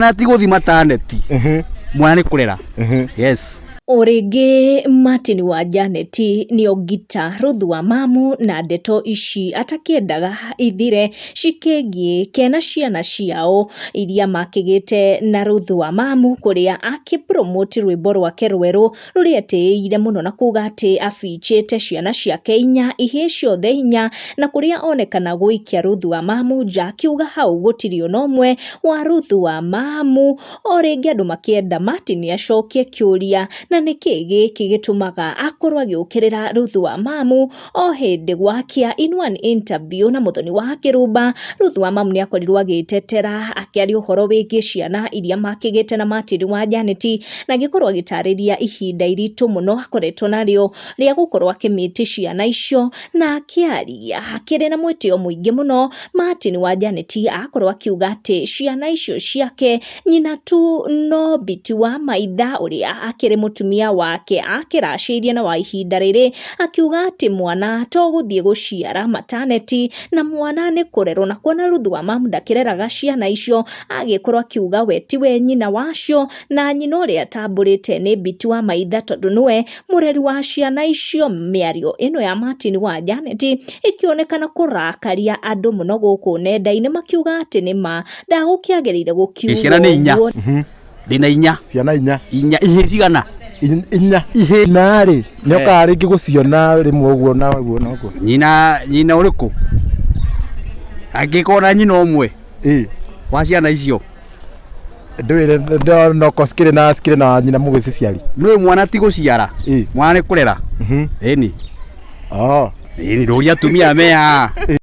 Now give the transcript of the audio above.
Mwana ti gũthi mataneti, mwana nĩ kũrera. Yes. O rĩngĩ Martin wa Janet nĩongita Ruth wa Mamu na ndeto ici atakĩendaga ithire cikĩgiĩ kena ciana ciao iria makĩgĩte na Ruth wa Mamu, kũrĩa akĩ promote rwĩmbo rwake rwerũ rũrĩa etĩĩire mũno na kuga atĩ abichĩte ciana ciake inya, ihĩĩ ciothe inya, na kũrĩa onekana gũikia Ruth wa Mamu nja, akiuga hau gũtirĩ ona ũmwe wa Ruth wa Mamu. O rĩngĩ andũ makĩenda Martin acokie kĩũria, na nĩkĩ gĩkĩ gĩtũmaga akorwo agĩũkĩrĩra Ruth wa Mamu o hĩndĩ gwakĩa. In one interview na Muthoni wa Kĩrumba, Ruth wa Mamu nĩ akorirwo agĩtetera akĩaria ũhoro wĩgiĩ ciana iria makĩgĩte na Martin wa Janet, na agĩkorwo agĩtarĩria ihinda iritũ mũno akoretwo narĩo rĩa gũkorwo akĩmĩti ciana icio, na akĩaria akĩrĩ na mwĩtĩo mũingĩ mũno. Martin wa Janet akorwo akiuga atĩ ciana icio ciake nyina tu no Biti wa Maitha, ũrĩa akĩrĩ mũtumia wake akĩracĩirie na wa ihinda rĩrĩ, akiuga atĩ mwana to gũthiĩ gũciara mataneti na mwana nĩ kũrerwo, na kuona Ruth wa Mamu ndakĩreraga ciana icio, agĩkorwo akiuga we tiwe nyina wacio na nyina ũrĩa atambũrĩte nĩ Biti wa Maitha, tondũ nĩwe mũreri wa ciana icio. Mĩario ĩno ya Martin wa Janet ĩkĩonekana kũrakaria andũ mũno gũkũ nenda-inĩ, makiuga atĩ nĩ ma ndagũkĩagĩrĩire gũkiugwo Ciana nĩ inya. ũguo. Ndĩna inya. Ciana inya. Inya. Ihĩ cigana? Inya. Ihĩ. Na rĩ, nĩ okaga rĩngĩ gũciona rĩmwe ũguo na ũguo na ũguo? Nyina ũrĩkũ? Angĩkorwo na nyina ũmwe wa ciana icio. Ndwĩre noko cikĩrĩ na nyina mũgĩciciari. Nĩũĩ mwana ti gũciara, mwana nĩ kũrera. Ĩni. Oh. Ĩni, ndũria atumia me haha.